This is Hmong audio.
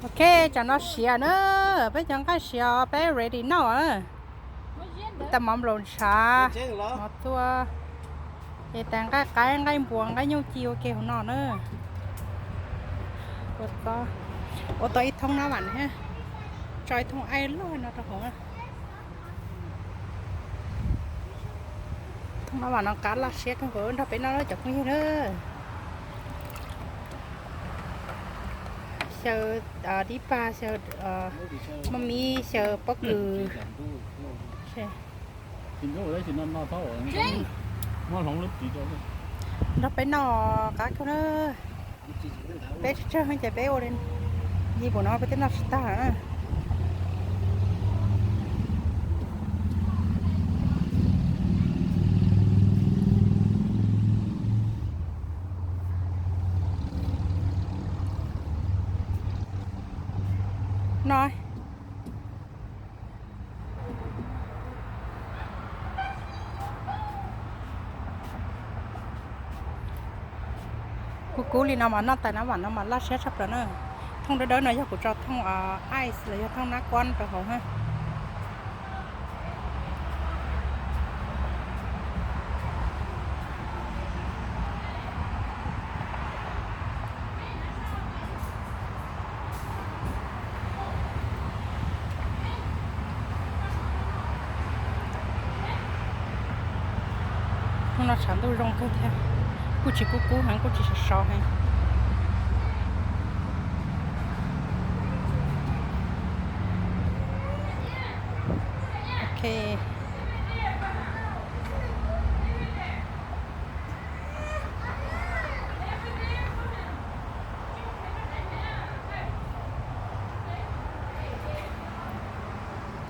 Ok, tsam no siav na, peb cov nqaij siav peb ready noj. Ib tag mov nplaum ntshav, mov tuaj, ces tas nqaij qaib, nqaij npua, nqaij nyuj ci ua ke hauv no na. Ua tau ib thoob nab vam na, tso ib thoob aib loj no rau hauv na. Thoob nab vam no qab laj siab kawg nkaus nrog peb noj cov phooj ywg na. Xyaw dib pag, xyaw maj mib, xyaw pob kws. Nrog peb noj qab kawg na. Peb tsawg tsawg ces peb ua li npaum no peb twb noj tsis tag na. No, kub kub li no mas noj tas nab vam no mas laj siab tshaj plaws na. Thooj dawb dawb no yog kuv tso thooj ice los yog thooj nab kuab rau hauv na. Hnub no tshav ntuj zoo kawg thiab, kuj tsis kub kub heev kuj tsis sov sov heev. Ok,